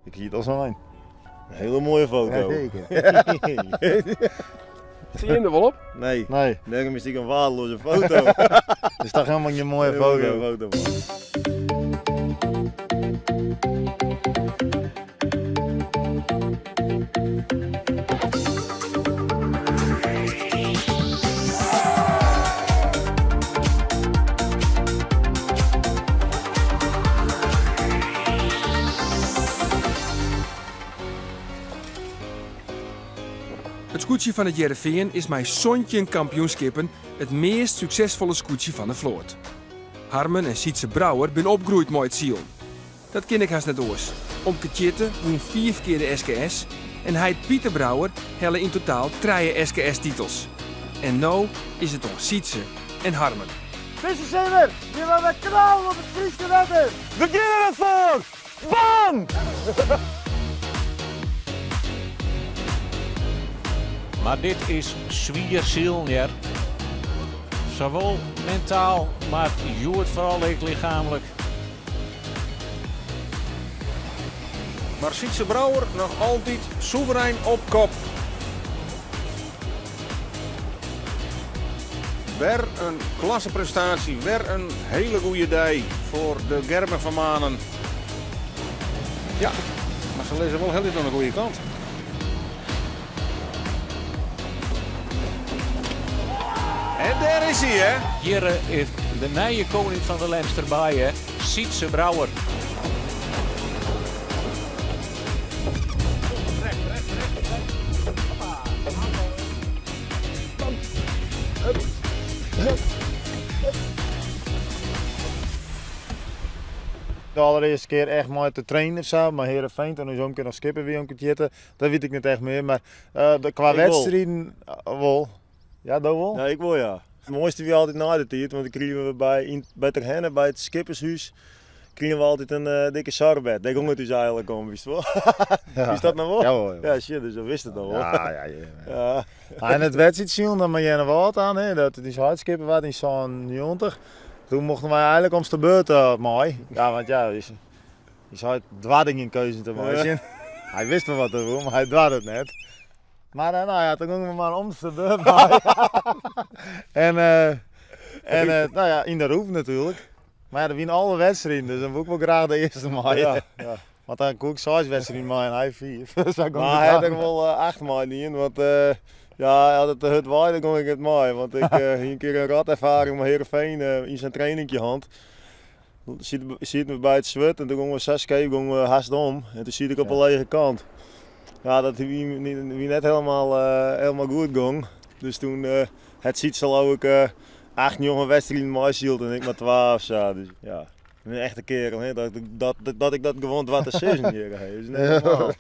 Ik hie it al sein. In hiele moaie foto. Sil jim der wol op? Nee. Nee. Dêrom is it in waardeloze foto. Is toch helemaal gjin moaie foto. foto man. It skûtsje fan It Hearrenfean is mei 17 kampioenskippen it meast suksesfolle skûtsje fan de float. Harmen en Sytze Brouwer binne opgroeid mei it silen. Dat kin ek hast net oars. Omke Tjitte wûn fiif kear de SKS en heit Pieter Brouwer helle yn totaal trije SKS-titels. En no is it oan Sytze en Harmen. Dizze simmer gean wy wer knallen op it Fryske wetter! We geane derfoar! Bam! Mar dit is swier silen hear. Sawol mentaal, mar hjoed foaral ek lichaamlik. Mar Sytze Brouwer noch altyd soeverein op kop. Wer in klasseprestaasje, wer in hele goede dei foar de Gerben van Manen. Ja, mar se lizze wol hieltyd oan de goede kant. En dêr is hy, hè? Hjir is de nije koning fan de Lemster Baai, hè? Sytze Brouwer. De allerearste kear echt mei te trainen of sa, mei Heerenveen, toen is omke noch skipper wie omke Tjitte, dat wit ik net echt mear, mar qua Ik wol. wedstriden wol. Ja, do wol? Ja, ik wol ja. It moaiste wie altyd nei de tiid, want dan krigen we by, yn, by Terherne, by it skippershús, krigen we altyd in dikke sorbet. Dêr gong it ús eigenlik om, wist wol. Ja. Wist dat noch wol? Jawol, jawol. Ja, shit, dus dan wist it noch wol. Ja, ja, ja. Ja. Ja, en it wedstriidsilen dan mei Earnewâld aan, hè, dat ús heit skipper waard yn sânennjoggentich. Toen mochten wy eigenlik om de beurt mei. Ja, want ja, ús heit doarde gjin keuzen te meitsjen. Hy wist wol wat er woe, mar hy doarde it net. Mar nou ja, toen gongen we mar om de beurt mei. En nou ja, yn de roef natuerlik. Mar ja, der wiene 11 wedstriden, dus dan woe ik wol graach de earste mei. Ja, ja. Want dan koe ik 6 wedstriden mei en hy 5. Dus dan gong Mar it hy hat aan. ek wol 8 meidien, want ja, as it te hurd waait, dan gong ik net mei. Want ik hie in kear in roterfaring mei Heerenveen yn sa'n trainingje hân. Sieten we by it swurd en toen gongen we sa skeef, gongen we hast om. En toen siet ik op de lege kant. Ja, dat wie wie net helemaal, helemaal goed gong. Dus toen het Sytse geloof ik 8, 9 wedstriden meisyld en ik mar 2 of sa. Dus ja, ik bin in echte kerel, hè, dat, dat, dat ik dat gewoan doar te sizzen hjir, hè. Dat is net normaal.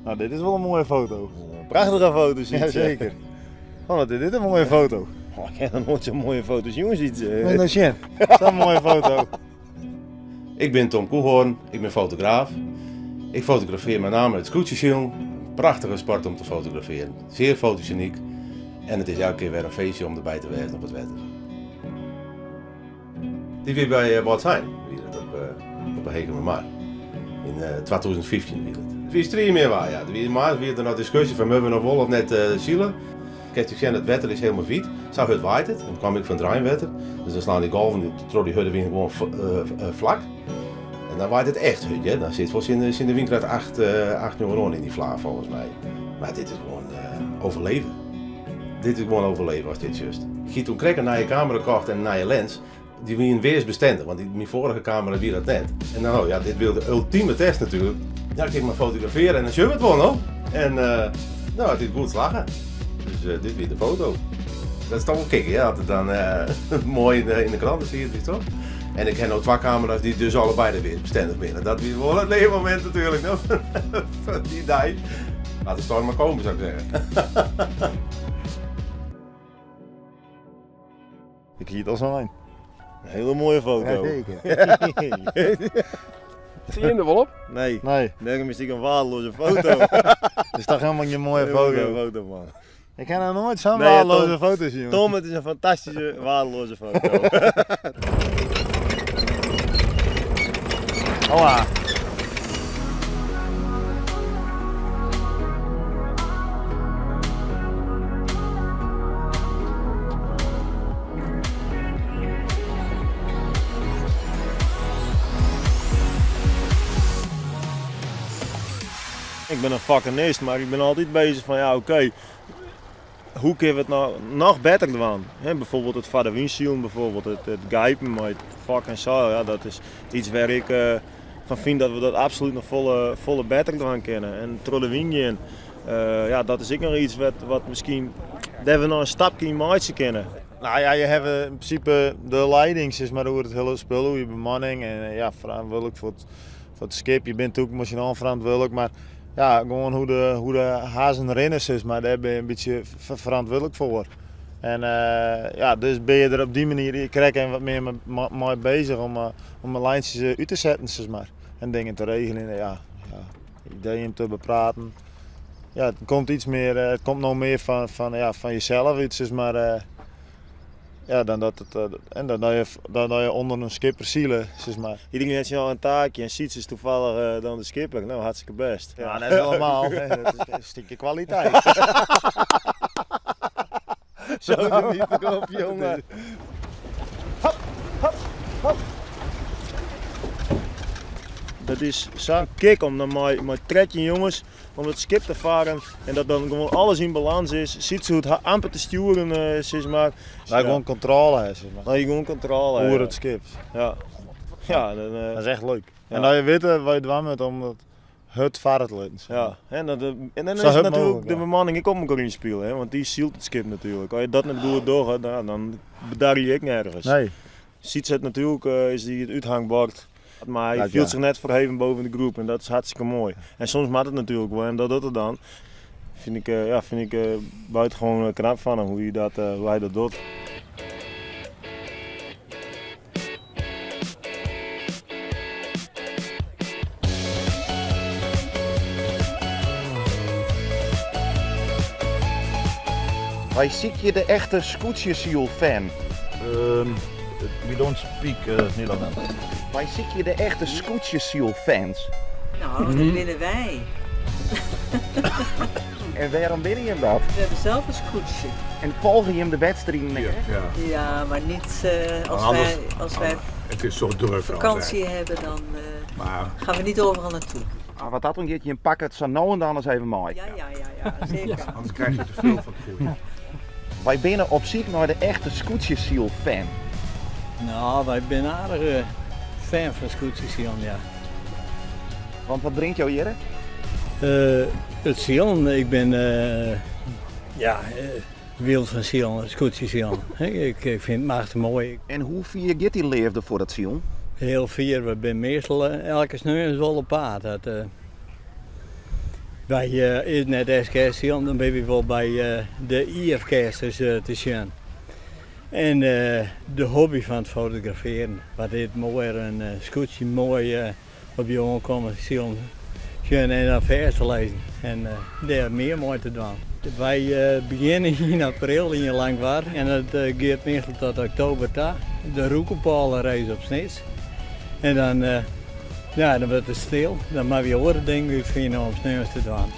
Nou, dit is wol in moaie foto. Prachtige foto, Sytse. Jazeker. Oh, wat is dit in moaie foto. Oh, ik ha noch noait sa'n moaie foto sjoen, Sytse. Moat je nou sjen. Sa'n moaie foto. Ik bin Tom Koehoorn, ik bin fotograaf. Ik fotografear mei name it skûtsjesilen. In prachtige sport om te fotografearen. Sear fotogenyk en it is elke kear wer in feestje om derby te wêzen op it wetter. Dit wie by Wâldsein, wie dat op de Hegemermar. Yn 2015 wie dat. It wie striemin waar, ja. Der wie moarns wie der noch diskusje fan moatte we noch wol of net sile. Kinst ek sjen, it wetter is hielendal wyt. Sa hurd waait it. Dat kwam ek fan it reinwetter. Dus dan slaan dy golven troch dy hurde wyn gewoan flak. En dan waait it echt hurd, hear. Dan sit wol tsjin de wynkrêft 8, 8 njoggen oan yn dy flaar folgens my. Mar dit is gewoan overleven. Dit is gewoan overleven as dit sjochst. Ik hie toen krekt in nije kamera kocht en in nije lens. Dy wienen weersbestendich, want myn foarige kamera wie dat net. En dan, oh ja, dit wie de ultieme test natuerlik. Ja, ik tink mar fotografearje en dan sjogge we it wol, no. En no, it is goed slagge. Dus dit wie de foto. Dat is toch wol kicken, ja, as it dan moai yn de krante stiet, witst toch? En ik ha no twa kamera's dy't dus allebei de weersbestendich binne. Dat wie wol it learmomint natuerlik, no. Fan dy dei. Laat de storm maar komen, zou ik zeggen. Ik hie it al sein. In hiele moaie foto. Jazeker. Sil jim der wol op? Nee. Nee. Dêrom is it in waardeloze foto. Is toch helemaal gjin moaie Helemaal foto. gjin foto, man. Ik ha noch noait sa'n Nee, waardeloze Tom, foto sjoen. Tom, it is in fantastyske waardeloze foto. Hoa. Ik ben in vakkenist, mar ik bin altyd bezich fan ja oké, hoe kinne we it no noch better dwaan? Hè, bijvoorbeeld it foar de wyn silen, bijvoorbeeld it gijpen mei it fok en seil, ja, dat is iets wêr ik eh, fan fyn dat we dat absolút noch folle, folle better dwaan kinne. En troch de wyn gean, eh, ja, dat is ek noch iets wat, wat miskien dêr we noch in stapke yn meitsje kinne. Nou ja, je hawwe yn prinsipe de leiding sis mar, oer it hiele spul, oer je bemanning en ja, ferantwurdlik foar it skip. Je binne natuerlik emosjonaal ferantwurdlik, mar ja, gewoan hoe de, hoe de hazen rinne, sis mar, dêr bin je in bytsje ferantwurdlik foar. En ja, dus bin je der op dy manier krekt even wat mear mei bezich om de lijntsjes út te setten, sis mar. En dingen te regeljen, ja, ja, ideeën te bepraten. Ja, it komt iets mear, it komt no mear fan, ja, fan jezelf út, sis mar. Ja, dan dat it, en dan dat je, dan dat je ûnder in skipper sile, sis mar. Iedereen hat syn eigen taakje en Sytse is toevallig dan de skipper. Nou, hartstikke best. Ja, net helemaal. Dat is in stikje kwaliteit. Zo de niet erop, jongen. Hop, hop, hop. Dat is sa'n kick om dan mei 13 jonges om it skip te farren en dat dan gewoan alles yn balâns is. Sytse hoecht amper te stjoeren, sis mar. Dat je gewoan kontrôle ha, sis mar. Dat je gewoan kontrôle ha. Oer it skip. Ja. Ja, dan, Dat is echt leuk. En dat je witte wat je dwaan moat om it hurd farre te litten, sis mar. Ja, en dat, en dan Sa is hurd natuerlik mooglik, de ja. bemanning ek op elkoar ynspile, hè, want dy sylt it skip natuerlik. As je dat net goed dogge, dan bedarje je ek nergens. Nee. Sytse hat natuerlik, is dy it úthangbord, mar hy Dat, fielt ja. sich net ferheven boven de groep en dat is hartstikke moai. En soms moat it natuerlik wol en dat docht er dan. Fyn ik, ja, fyn ik buitengewoon knap fan him hoe hy dat docht. Wy sykje de echte skûtsjesiel-fan. We don't speak Nederlands. Wy sykje de echte skûtsjesiel-fans. Nou, dat binne wy. En wêrom binne jim dat? We hebben zelf een skûtsje. En folgje jim de wedstriden? Ja, ja. Ja, maar niet Anders als wij Het is zo druk vakantie altijd. hebben, dan Maar gaan we niet overal naartoe. Ah, wat dat dan gaat, je pakt het zo nou en dan eens even mee. Ja, ja, ja, ja, zeker. Ja, anders krijg je te veel van het goede. Wij binnen op zoek naar de echte skûtsjesiel-fan. Nou, wij zijn aardige fan van skûtsjesielen, ja. Want wat brengt jou hier? Het sielen, ik ben wild van sielen, skûtsjesielen. Ik vind het machtig mooi. En hoe vier gaat die leefde voor dat sielen? Heel vier, we zijn meestal elke sneeuw wel op paard. Dat wij is net SKS sielen, dan ben je wel bij de IFKS te zien. En de hobby van het fotograferen, wat is mooier, een skûtsje mooi op je oankomen sielen zien en dan vers te lezen. En daar meer mooi te doen. Wij beginnen in april in Langwar en het gaat meestal tot oktober ta. De roekenpalenrace op Snits. En dan wordt het stil. Dan mag je andere dingen uitvinden om sneeuw te doen.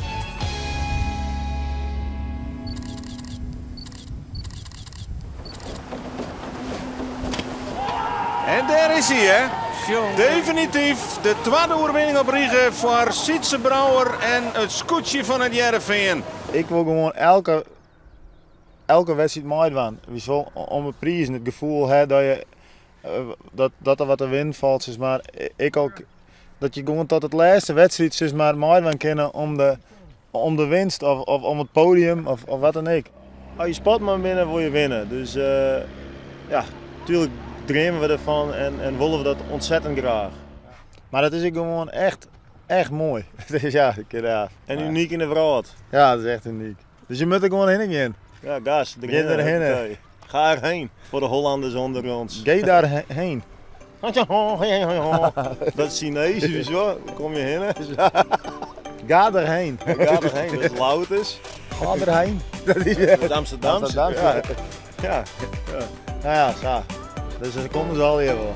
En daar is hij, hè? Jongen. Definitief de tweede oerwinning op Riege voor Sytse Brouwer en het skûtsje van het Hearrenfean. Ik wil gewoon elke wedstrijd meedoen. We zullen om de prijzen het gevoel hebben dat, je dat, dat er wat te winnen valt, zeg maar. Ik ook, dat je gewoon tot het laatste wedstrijd, zeg maar, meedoen kunnen om de winst of om het podium of wat dan ook. Als je sportman bent, wil je winnen. Dus ja, natuurlijk dromen we ervan en willen we dat ontzettend graag. Maar dat is ook gewoon echt, echt mooi. Dus ja, ik, ja. En uniek in de wereld. Ja, dat is echt uniek. Dus je moet er gewoon heen gaan. Ja, gas. Ga erheen. Oké. Ga erheen. Voor de Hollanders onder ons. Ga daarheen. Dat is Chinees, dus hoor. Kom je heen, hè? Ga erheen. Ga erheen, dat is Louters. Ga erheen. Dat is Dat is Amsterdam. Amsterdam. Ja. Ja. Ja. Nou ja, zo. Dus dan komen ze al hier wel.